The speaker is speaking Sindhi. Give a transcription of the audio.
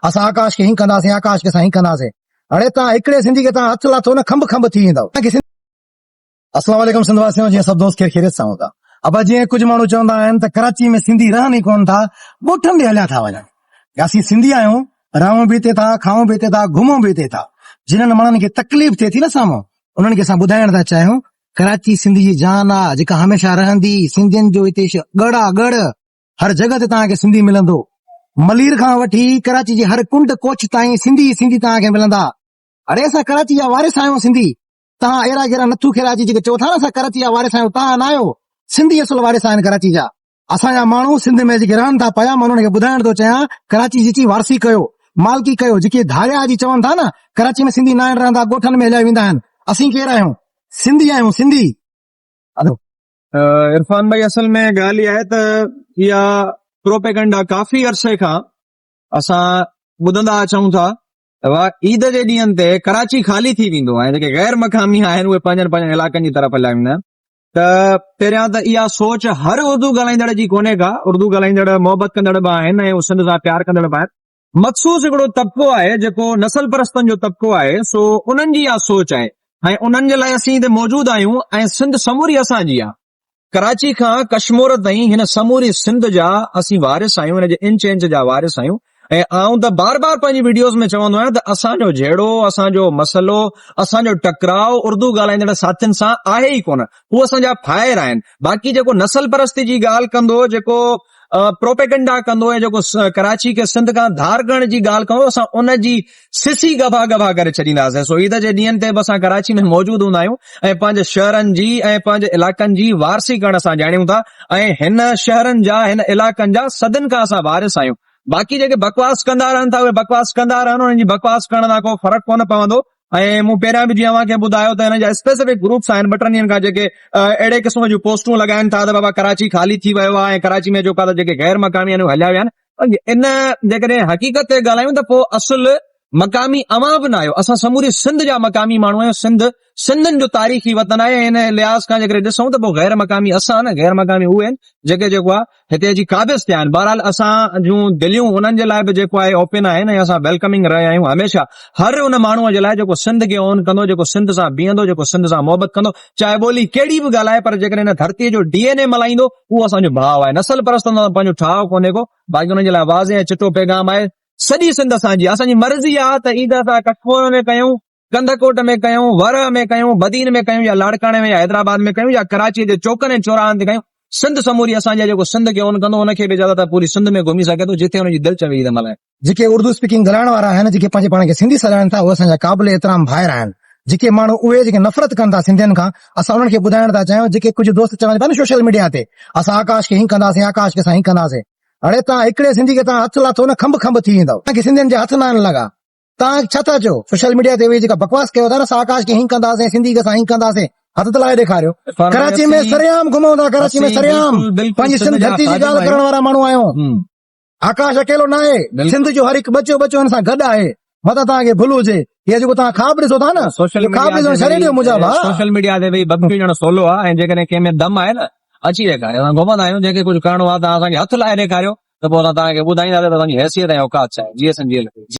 اسان آڪاش کي هين ڪنداسين آڪاش کي اسان هين ڪنداسين اڙي تان هڪڙي سنڌي کي تان هٿ لاٿو نه کنڀ کنڀ ٿي ويندؤ. اسلام عليڪم سنڌ واسيو جيئن سڀ دوست خير خيريت سان هوندا. ابا جيئن ڪجهه ماڻهو چوندا آهن ته ڪراچي ۾ سنڌي رهن ئي ڪونه ٿا ڳوٺن ڏي هليا ٿا وڃن. اسين سنڌي آهيون رهون به هتي ٿا کائون به هتي ٿا گهمون به هتي ٿا. جنھن ماڻهن کي تڪليف ٿئي ٿي نه سامهون انهن کي اسان ٻڌائڻ ٿا چاهيون ڪراچي سنڌ جي جان آ جيڪا هميشه رهندي سنڌين جو هتي ڳڙ آ ڳڙ. هر جڳهه تي توهان کي سنڌي ملندو. ملير کان وٺي ڪراچي جي هر ڪنڊ ڪوچ تائين سنڌي ئي سنڌي توهان کي ملندا. اڙي اسان ڪراچي جا وارث آهيون سنڌي. توهان ايرا غيرا نٿو خيرا اچي جيڪي چئو ٿا نه اسان ڪراچي جا وارث آهيون توهان نه آهيو. سنڌي اصل وارث آهن ڪراچي جا. اسان جا ماڻهو سنڌ ۾ جيڪي رهن ٿا پيا مان انهن کي ٻڌائڻ ٿو چاهيان ڪراچي جي اچي وارثي ڪيو مالڪي ڪيو جيڪي ڌاريا اچي چون ٿا نه ڪراچي ۾ سنڌي ناهن رهندا ڳوٺن ۾ هليا ويندا آهن اسين ڪير آهيون سنڌي آهيون سنڌي. عرفان ڀائي اصل ۾ ڳالهه اها آهي ته اها پروپيگنڊا ڪافي عرصي کان اسان ٻڌندا اچون ٿا ته عيد جي ڏينهن تي ڪراچي خالي ٿي ويندو آهي جيڪي غير مقامي آهن اهي پنهنجن پنهنجن علائقن جي طرف هليا ويندا آهن ته پهريان ته اها سوچ هر اردو ڳالهائيندڙ جي ڪونهي ڪا اردو ڳالهائيندڙ محبت ڪندڙ به آهن ۽ سنڌ سان پيار ڪندڙ به آهن مخصوص هڪڙو طبقو آهي جيڪو نسل پرستن جو طبقو آهي سو انهن جي اها سوچ آهي ۽ انهن جي لاء اسين هتي موجود آهيون ۽ سنڌ سموري اسان جي آهي ڪراچي کان ڪشمور تائين هن سموري سنڌ جا اسين وارث آهيون هن جي انچ انچ جا وارث آهيون ۽ آئون ته بار بار پنهنجي ويڊيوز ۾ چوندو آهيان ته اسان جو جهيڙو اسان جو مسئلو اسان جو ٽڪراء اردو ڳالهائيندڙ ساٿين سان آهي ئي ڪونه هو اسان جا ڀائر آهن باقي جيڪو نسل پرستي جي ڳالهه ڪندو جيڪو پروپيگنڊا ڪندو ۽ جيڪو ڪراچي کي سنڌ کان ڌار ڪرڻ جي ڳالهه ڪندو اسان ان جي سسي ڳڀا ڳڀا ڪري ڇڏينداسين سو عيد جي ڏينهن تي به اسان ڪراچي ۾ موجود هوندا آهيون ۽ پنهنجي شهرن جي ۽ پنهنجي علائقن جي وارثي ڪرڻ اسان ڄاڻيون ٿا ۽ هن شهرن جا هن علائقن جا صدين کان اسان وارث آهيون باقي جيڪي بڪواس ڪندا رهن ٿا اهي بڪواس ڪندا رهن انهن جي بڪواس ڪرڻ سان ڪو فرق ڪونه پوندو ۽ مون پهريان به جيئن اوهان کي ٻڌايو ته هن جا اسپيسفڪ گروپس آهن ٻه ٽن ڏينهن کان جيڪي اهڙي قسم جون پوسٽون لڳائن ٿا ته بابا ڪراچي خالي ٿي ويو آهي ۽ ڪراچي ۾ جيڪو آهي جيڪي غير مقامي آهن اهي هليا ويا آهن ان جيڪڏهن حقيقت تي ڳالهايون ته پوء اصل مقامي اوهان به نه آهيو اسان سموري سنڌ جا مقامي ماڻهو آهيون سنڌ سنڌين جو تاريخي وطن آهي ۽ ان لحاظ کان جيڪڏهن ڏسون ته پوء غير مقامي اسان نه غير مقامي اهي آهن جيڪي جيڪو آهي هتي اچي قابض ٿيا آهن بهرحال اسان جون دليون انهن جي لاء به جيڪو آهي اوپن آهن ۽ اسان ويلڪمنگ رهيا آهيون هميشه هر ان ماڻهو جي لاء جيڪو سنڌ کي اون ڪندو جيڪو سنڌ سان بيهندو جيڪو سنڌ سان محبت ڪندو چاهي ٻولي ڪهڙي به ڳالهائي پر جيڪڏهن هن ڌرتي جو ڊي اين اي ملائيندو اهو اسان جو ڀاء آهي نسل پرستن سان پنهنجو ٺاهه ڪونهي ڪو باقي انهن جي لاء واضح ۽ چٽو پيغام آهي سڄي سنڌ اسان جي اسان جي مرضي آهي ته عيد اسان ڪشمور ۾ ڪيون ڪنڌڪوٽ ۾ ڪيون، ورهه ۾ ڪيون، بدين ۾ ڪيون يا لاڙڪاڻي ۾ يا حيدرآباد ۾ ڪيون يا ڪراچيء جي چوڪن ۽ چوراهن تي ڪيون، سنڌ سموري اسان جي آهي، جيڪو سنڌ کي اون ڪندو ان کي به اجازت آهي پوري سنڌ ۾ گهمي سگهي ٿو جتي ان جي دل چوي عيد ملهائي. جيڪي اردو اسپيڪنگ ڳالهائڻ وارا آهن جيڪي پنهنجي پاڻ کي سنڌي سڏائن ٿا اهي اسان جا قابل احترام ڀائر آهن جيڪي ماڻهو اهي جيڪي نفرت ڪن ٿا سنڌين کان اسان انهن کي ٻڌائڻ ٿا چاهيون جيڪي ڪجهه دوست چون پيا نه سوشل ميڊيا تي اسان آڪاش کي هين ڪنداسين آڪاش کي اسان هين ڪنداسين اڙي توهان هڪڙي سنڌي کي توهان هٿ لاٿو نه کنڀ کنڀ ٿي ويندؤ توهان کي سنڌين جا هٿ ناهن لڳا. توهان ڇا ٿا چئو؟ سوشل ميڊيا تي ويهي جيڪا بڪواس ڪيو ٿا نه سا آڪاش کي هين ڪنداسين سنڌي کي اسان هين ڪنداسين هٿ ته لائي ڏيکاريو ڪراچي ۾ سرعام گهمون ٿا ڪراچي ۾ سرعام پنهنجي سنڌ ڌرتي جي ڳالهه ڪرڻ وارا ماڻهو آهيون آڪاش اڪيلو ناهي سنڌ جو هر هڪ ٻچو ٻچو هن سان گڏ آهي متان توهان کي ڀل هجي هي جيڪو توهان خواب ڏسو ٿا نه سوشل خواب ڏسڻ ڇڏي ڏيو منهنجا ڀاء سوشل ميڊيا تي ويهي بڪيون ڏيڻ سولو آهي ۽ جيڪڏهن ڪنهن ۾ دم آهي نه اچي ڏيکاريو اسان گهمندا آهيون جنهن کي ڪجهه ڪرڻو آهي توهان اسان کي هٿ لائي ڏيکاريو ته پوء اسان توهان کي ٻڌائينداسين ته اسان جي حيثيت ۽ اوقات ڇا آهي جي ايس ايم جي.